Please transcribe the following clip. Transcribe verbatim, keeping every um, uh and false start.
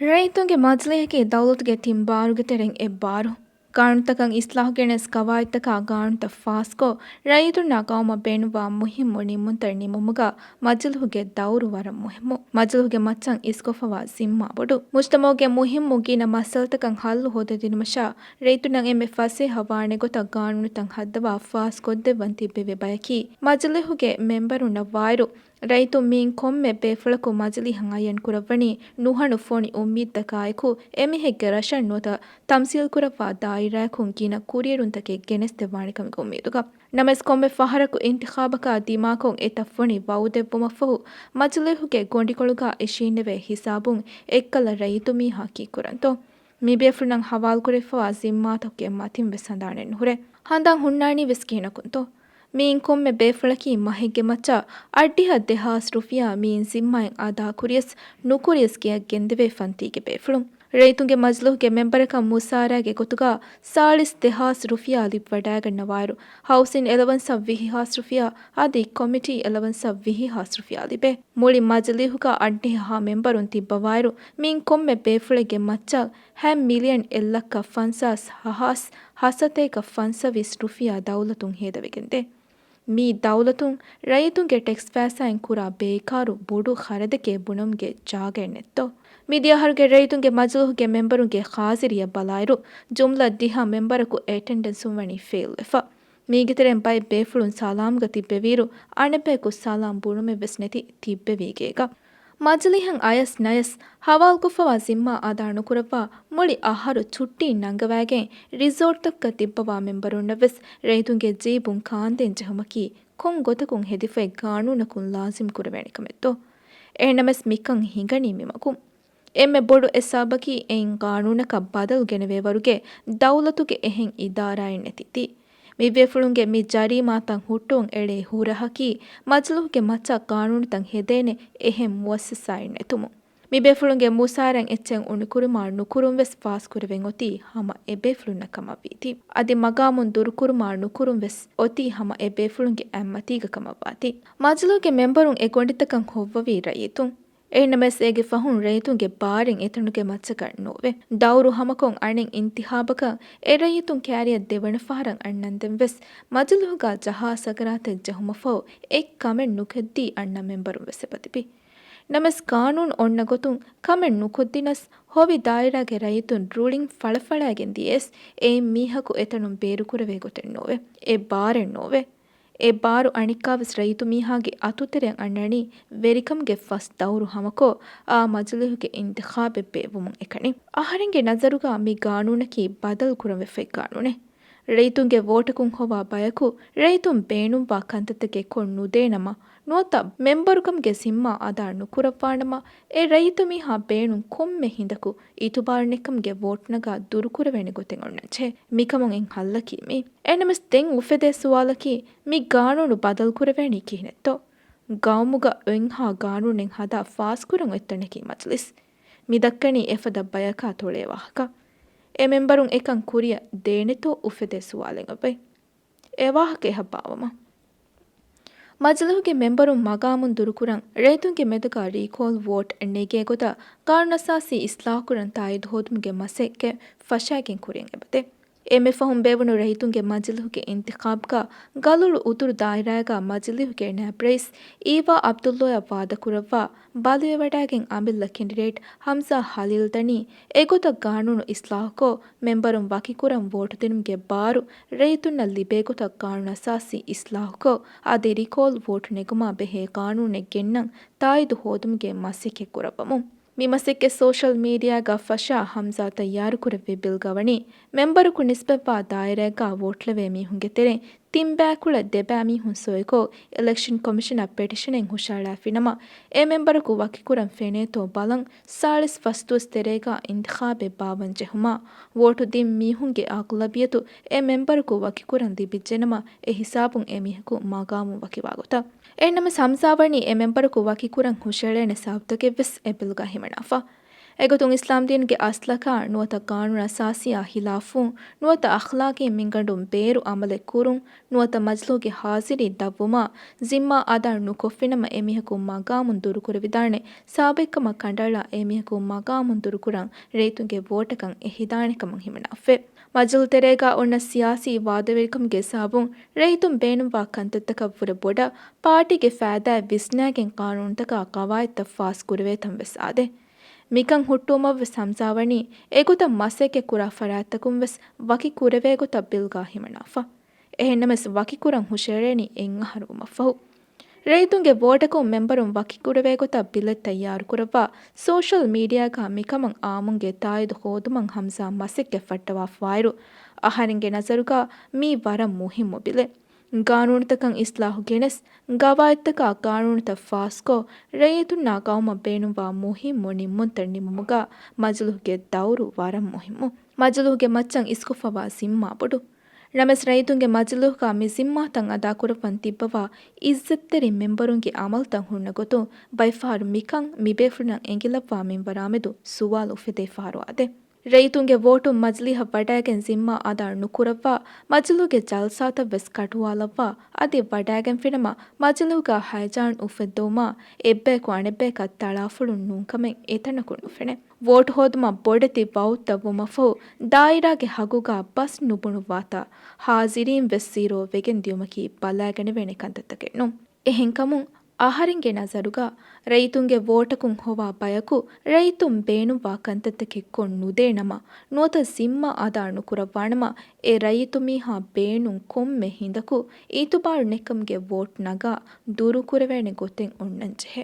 ރައްޔިތުންގެ މަޖިލީހަކީ ދައުލަތުގެ ތިން ބާރުގެ ތެރެއިން އެއް ބާރު. ގާނޫނުތަކަށް އިސްލާހު ގެނެސް ގަވާއިދުތަކާ ގާނޫނުތައް ފާސްކޮށް، ރައްޔިތުންނާ ގައުމަށް ބޭނުންވާ މުހިއްމު ނިންމުންތައް ނިމުމުގަ މަޖިލީހުގެ ދައުރު ވަރަށް މުހިއްމު. މަޖިލީހުގެ މައްޗަށް އިސްކޮށްފަވާ ޒިންމާ ބޮޑު. މުޖްތަމަޢުގެ މުހިއްމު ގިނަ މައްސަލަތަކަށް ހައްލު ހޯދަދިނުމަށާ، ރައްޔިތުންނަށް އެންމެ ފަސޭހަ ވާނެ ގޮތަށް ގާނޫނުތައް ހައްދަވާ ފާސް ކޮށްދެއްވަން ތިއްބެވި ބަޔަކީ، މަޖިލީހުގެ މެންބަރުންނަށް ވާއިރު، ރައްޔިތުން މިއިން ކޮންމެ ބޭފުޅަކު މަޖިލީހަށް އައްޔަން ކުރައްވަނީ ނުހަނު ފޮނި އުއްމީދުތަކާއެކު، އެމީހެއްގެ ރަށަށް ނުވަތަ ތަމްސީލްކުރައްވާ ދާއިރާއަކުން ގިނަ ކުރިއެރުންތަކެއް ގެނެސްދެއްވާނެ ކަމުގެ އުއްމީދުގަ. ނަމަވެސް ކޮންމެ ފަހަރަކު އިންތިޚާބަކާ ދިމާކޮށް އެތައް ފޮނި ވައުދެއްވުމަށްފަހު، މަޖިލީހުގެ ގޮނޑިކޮޅުގަ އިށީނެވޭ ހިސާބުން އެއްކަލަ ރައްޔިތު މީހާ ކީއްކުރަންތޯ؟ މިބޭފުޅުންނަށް ހަވާލުކުރެވިފަވާ ޒިންމާތަކުގެ މަތިން ވެސް ހަނދާނެއް ނުހުރޭ. ހަނދާން ހުންނާނީ ވެސް ކިހިނަކުންތޯ؟ މިއިން ކޮންމެ ބޭފުޅަކީ މަހެއްގެ މައްޗަށް އަށްޑިހަ ދެހާސް ރުފިޔާ މިއިން ޒިންމާއިން އަދާކުރިޔަސް ނުކުރިޔަސް ގެއަށް ގެންދެވޭ ފަންތީގެ ބޭފުޅުން. ރައްޔިތުންގެ މަޖިލީހުގެ މެންބަރަކަށް މުސާރައިގެ ގޮތުގަ ސާޅީސް ދެހާސް ރުފިޔާ ލިބިވަޑައިގަންނަވާއިރު، ހައުސިން އެލަވަންސަށް ވިހި ހާސް ރުފިޔާ އަދި ކޮމިޓީ އެލަވަންސަށް ވިހި ހާސް ރުފިޔާ ލިބޭ. މުޅި މަޖިލީހުގަ އަށްޑިހަ ހާ މެންބަރުން ތިއްބަވާއިރު، މިއިން ކޮންމެ ބޭފުޅެއްގެ މައްޗަށް ހަ މިލިއަން އެއްލައްކަ ފަންސާސް ހަ ހާސް ހަސަތޭކަ ފަންސަވީސް ރުފިޔާ ދައުލަތުން ހޭދަވެގެންދޭ. މީ ދައުލަތުން ރައްޔިތުންގެ ޓެކްސް ފައިސާއިން ކުރާ ބޭކާރު ބޮޑު ޚަރަދެކޭ ބުނުމުގެ ޖާގައެއް ނެތްތޯ؟ މިދިޔަ އަހަރުގެ ރައްޔިތުންގެ މަޖިލީހުގެ މެންބަރުންގެ ހާޒިރީއަށް ބަލާއިރު، ޖުމްލަ ދިހަ މެންބަރަކު އެޓެންޑެންސުން ވަނީ ފެއިލްވެފަ. މީގެ ތެރެއިން ބައެއް ބޭފުޅުން ސަލާމްގަ ތިއްބެވިއިރު، އަނެއްބަޔަކު ސަލާމް ބުނުމެއްވެސް ނެތި ތިއްބެވީ ގޭގަ. މަޖިލީހަށް އަޔަސް ނަޔަސް ހަވާލުކޮށްފަވާ ޒިންމާ އަދާ ނުކުރައްވާ، މުޅި އަހަރު ޗުއްޓީން ނަންގަވައިގެން ރިސޯޓްތަކުގަ ތިއްބަވާ މެންބަރުންނަށްވެސް ރައްޔިތުންގެ ޖީބުން ކާންދޭން ޖެހުމަކީ ކޮން ގޮތަކުން ހެދިފައި ގާނޫނަކުން ލާޒިމް ކުރެވޭނެ ކަމެއްތޯ؟ އެހެންނަމަވެސް މިކަން ހިނގަނީ މިމަގުން. އެންމެ ބޮޑު އެއް ސަބަބަކީ އެއިން ގާނޫނަކަށް ބަދަލު ގެނެވޭވަރުގެ ދައުލަތުގެ އެހެން އިދާރާއެއް ނެތިތީ. މިބޭފުޅުންގެ މި ޖަރީމާތައް ހުއްޓުވަން އެޅޭ ހުރަހަކީ މަޖިލީހުގެ މައްޗަށް ގާނޫނުތައް ހެދޭނެ އެހެން މުއައްސަސާއެއް ނެތުމުން. މިބޭފުޅުންގެ މުސާރައިން އެއްޗެއް އުނިކުރުމާ ނުކުރުން ވެސް ފާސްކުރެވެން އޮތީ ހަމަ އެބޭފުޅުންނަށް ކަމަށްވީތީ. އަދި މަގާމުން ދުރުކުރުމާ ނުކުރުން ވެސް އޮތީ ހަމަ އެބޭފުޅުންގެ އަތްމަތީގަ ކަމަށްވާތީ. މަޖިލީހުގެ މެންބަރުން އެ ގޮނޑިތަކަށް ހޮއްވަވީ ރައްޔިތުން. އެހެންނަމަވެސް އޭގެ ފަހުން ރައްޔިތުންގެ ބާރެއް އެތަނުގެ މައްޗަކަށް ނޯވޭ. ދައުރު ހަމަކޮށް އަނެއް އިންތިޚާބަކަށް އެ ރައްޔިތުން ކައިރިއަށް ދެވަނަ ފަހަރަށް އަންނަންދެން ވެސް މަޖިލީހުގަ ޖަހާ ސަގަރާތެއް ޖެހުމަށްފަހު އެއް ކަމެއް ނުކެއްދީ އަންނަ މެންބަރުން ވެސް އެބަތިބި. ނަމަވެސް ގާނޫނު އޮންނަ ގޮތުން ކަމެއް ނުކޮށްދިނަސް ހޮވި ދާއިރާގެ ރައްޔިތުން ރުޅިން ފަޅަފަޅައިގެން ދިޔަސް އެއިން މީހަކު އެތަނުން ބޭރުކުރެވޭ ގޮތެއް ނޯވޭ. އެ ބާރެއް ނޯވޭ. އެ ބާރު އަނެއްކާވެސް ރައްޔިތު މީހާގެ އަތުތެރެއަށް އަންނަނީ ވެރިކަމުގެ ފަސް ދައުރު ހަމަކޮށް އާ މަޖިލީހުގެ އިންތިޚާބެއް ބޭއްވުމުން އެކަނި. އަހަރެންގެ ނަޒަރުގަ މި ގާނޫނަކީ ބަދަލު ކުރަން ވެފައި ގާނޫނެއް. ރައްޔިތުންގެ ވޯޓަކުން ހޮވާ ބަޔަކު ރައްޔިތުން ބޭނުންވާ ކަންތައްތަކެއް ކޮށް ނުދޭނަމަ، ނުވަތަ މެންބަރުކަމުގެ ޒިންމާ އަދާ ނުކުރައްވާނަމަ، އެ ރައްޔިތު މީހާ ބޭނުން ކޮންމެ ހިނދަކު އިތުބާރު ނެތްކަމުގެ ވޯޓް ނަގާ ދުރުކުރެވޭނެ ގޮތެއް އޮންނަންޖެހޭ. މިކަމުން އެއް ހައްލަކީ މީ. އެހެންނަމަވެސް ދެން އުފެދޭ ސުވާލަކީ، މި ގާނޫނު ބަދަލުކުރެވޭނީ ކިހިނެއްތޯ؟ ގައުމުގަ އޮތްހާ ގާނޫނެއް ހަދާ ފާސްކުރަން އޮތްތަނަކީ މަޖިލިސް. މި ދައްކަނީ އެފަދަ ބަޔަކާ ތޮޅޭ ވާހަކަ. އެ މެންބަރުން އެކަން ކުރިއަށް ދޭނެތޯ އުފެދޭ ސުވާލެއް އޮތް. އެ ވާހަކަ އެހަށް ބާއްވަމަ. މަޖިލީހުގެ މެންބަރުން މަގާމުން ދުރުކުރަން ރައްޔިތުންގެ މެދުގަ ރީކޯލް ވޯޓް ނެގޭ ގޮތަށް ގާނޫނުއަސާސީ އިސްލާހުކުރަން ތާއީދު ހޯދުމުގެ މަސައްކަތް ފަށައިގެން ކުރިއަށް އެބަދޭ. އެންމެ ފަހުން ބޭއްވުނު ރައްޔިތުންގެ މަޖިލީހުގެ އިންތިޚާބްގަ ގަލޮޅު އުތުރު ދާއިރާގަ މަޖިލީހުގެ ނައިބް ރައީސް އީވާ ޢަބްދުﷲއަށް ވާދަކުރައްވާ ބަލިވެވަޑައިގެން އަމިއްލަ ކެންޑިޑޭޓް ހަމްޒާ ޚަލީލް ދަނީ، އެގޮތަށް ގާނޫނު އިސްލާހުކޮށް، މެންބަރުން ވަކިކުރަން ވޯޓު ދިނުމުގެ ބާރު ރައްޔިތުންނަށް ލިބޭ ގޮތަށް ގާނޫނުއަސާސީ އިސްލާހުކޮށް، އަދި ރިކޯލް ވޯޓު ނެގުމާ ބެހޭ ގާނޫނެއް ގެންނަން ތާއީދު ހޯދުމުގެ މަސައްކަތް ކުރައްވަމުން. މި މަސައްކަތް ސޯޝަލް މީޑިއާގަ ފަށާ ހަމްޒާ ތައްޔާރުކުރެއްވި ބިލްގަ ވަނީ، މެންބަރަކު ނިސްބަތްވާ ދާއިރާއެއްގަ ވޯޓްލެވޭ މީހުންގެ ތެރެއިން ތިން ބައިކުޅަ ދެ ބައި މީހުން ސޮއިކޮށް، އިލެކްޝަން ކޮމިޝަނަށް ޕެޓިޝަނެއް ހުށައަޅާފިނަމަ، އެ މެންބަރަކު ވަކިކުރަން ފެނޭތޯ ބަލަން، ސާޅީސް ފަސް ދުވަސް ތެރޭގަ އިންތިޚާބެއް ބާއްވަން ޖެހުމާ، ވޯޓު ދިން މީހުންގެ އަޣްލަބިއްޔަތު އެ މެންބަރަކު ވަކިކުރަން ލިބިއްޖެނަމަ، އެ ހިސާބުން އެ މީހަކު މަގާމުން ވަކިވާ ގޮތަށް. އެހެންނަމަވެސް ހަމްޒާ ވަނީ އެ މެންބަރަކު ވަކިކުރަން ހުށައެޅޭނެ ސަބަބުތަކެއްވެސް އެ ބިލްގަ ހިމަނާފަ. އެގޮތުން އިސްލާމްދީންގެ އަސްލަކާ ނުވަތަ ޤާނޫނު އަސާސީއާ ހިލާފު، ނުވަތަ އަޚްލާޤީ މިންގަނޑުން ބޭރު ޢަމަލެއް ކުރުން، ނުވަތަ މަޖިލީހުގެ ހާޒިރީ ދަށްވުމާ، ޒިންމާ އަދާ ނުކޮށްފިނަމަ އެމީހަކު މަގާމުން ދުރުކުރެވިދާނެ، ސާބިޤްކަމަށް ކަނޑައަޅާ އެމީހަކު މަގާމުން ދުރުކުރަން ރައްޔިތުންގެ ވޯޓަކަށް އެހިދާނެކަމަށް ހިމަނާފައި. މަޖިލީހު ތެރޭގާ އޮންނަ ސިޔާސީ ވާދަވެރިކަމުގެ ސަބަބުން ރައްޔިތުން ބޭނުންވާ ކަންތައްތަކަށްވުރެ ބޮޑަށް ޕާޓީގެ ފައިދާއަށް ވިސްނާގެން ޤާނޫނުތަކާ ޤަވާޢިދުތައް ފާސް ކުރެވޭތަން ވެސް އާދޭ. މިކަން ހުއްޓުވުމަށްވެސް ހަމަޖާވަނީ، އެގޮތަށް މަސައްކަތް ކުރާ ފަރާތްތަކުންވެސް ވަކި ކުރެވޭ ގޮތަށް ބިލްގާ ހިމަނާފަ. އެހެންނަމަވެސް ވަކިކުރަން ހުށައެޅޭނީ އެއް އަހަރު ވުމަށްފަހު. ރައްޔިތުންގެ ވޯޓަކުން މެމްބަރުން ވަކިކުރެވޭ ގޮތަށް ބިލެއް ތައްޔާރުކުރައްވާ، ސޯޝަލް މީޑިއާގަ މިކަމަށް އާއްމުންގެ ތާއީދު ހޯދުމަށް ހަމަޖާ މަސައްކަތް ފައްޓަވާފަވާއިރު، އަހަރެންގެ ނަޒަރުގަ މީ ވަރަށް މުހިއްމު ބިލެއް. ގާނޫނުތަކަށް އިސްލާހު ގެނެސް، ގަވާއިދުތަކާ ޤާނޫނުތައް ފާސްކޮށް، ރައްޔިތުންނާ ޤައުމަށް ބޭނުންވާ މުހިއްމު ނިންމުންތައް ނިންމުމުގަ މަޖިލީހުގެ ދައުރު ވަރަށް މުހިއްމު. މަޖިލީހުގެ މައްޗަށް އިސްކޮށްފަވާ ޒިންމާ ބޮޑު. ނަމަވެސް ރައްޔިތުންގެ މަޖިލީހުގަ މި ޒިންމާތައް އަދާކުރައްވަން ތިއްބަވާ އިއްޒަތްތެރި މެމްބަރުންގެ އަމަލުތައް ހުންނަ ގޮތުން ބައެއްފަހަރު މިކަން މިބޭފުޅުންނަށް އެނގިލައްވާ މިންވަރާމެދު ސުވާލު އުފެދޭ ފަހަރު އާދޭ. ރައްޔިތުންގެ ވޯޓުން މަޖިލީހަށް ވަޑައިގެން ޒިންމާ އަދާ ނުކުރައްވާ، މަޖިލީހުގެ ޖަލްސާތައް ވެސް ކަޓުވާލައްވާ، އަދި ވަޑައިގެންފިނަމަ މަޖިލީހުގަ ހަޔަޖާން އުފެއްދެވުމާ އެއްބަޔަކު އަނެއްބަޔަކަށް ތަޅާފުޅުން ނޫންކަމެއް އެތަނަކު ނުފެނޭ. ވޯޓު ހޯދުމަށް ބޮޑެތި ވައުދުތައް ވުމަށްފަހު، ދާއިރާގެ ހަގުގަ ބަސް ނުބުނުއްވާތާ، ހާޒިރީން ވެސް ޒީރޯ ވެގެން ދިޔުމަކީ ބަލައިގަނެވޭނެ ކަންތައްތަކެއް ނޫން. އެހެންކަމުން، އަހަރެންގެ ނަޒަރުގަ ރައްޔިތުންގެ ވޯޓަކުން ހޮވާ ބަޔަކު ރައްޔިތުން ބޭނުންވާ ކަންތައްތަކެއް ކޮށް ނުދޭ ނަމަ، ނުވަތަ ޒިންމާ އަދާ ނުކުރައްވާނަމަ، އެ ރައްޔިތު މީހާ ބޭނުން ކޮންމެ ހިނދަކު އިތުބާރު ނެތްކަމުގެ ވޯޓް ނަގާ ދުރުކުރެވޭނެ ގޮތެއް އޮންނަން ޖެހޭ.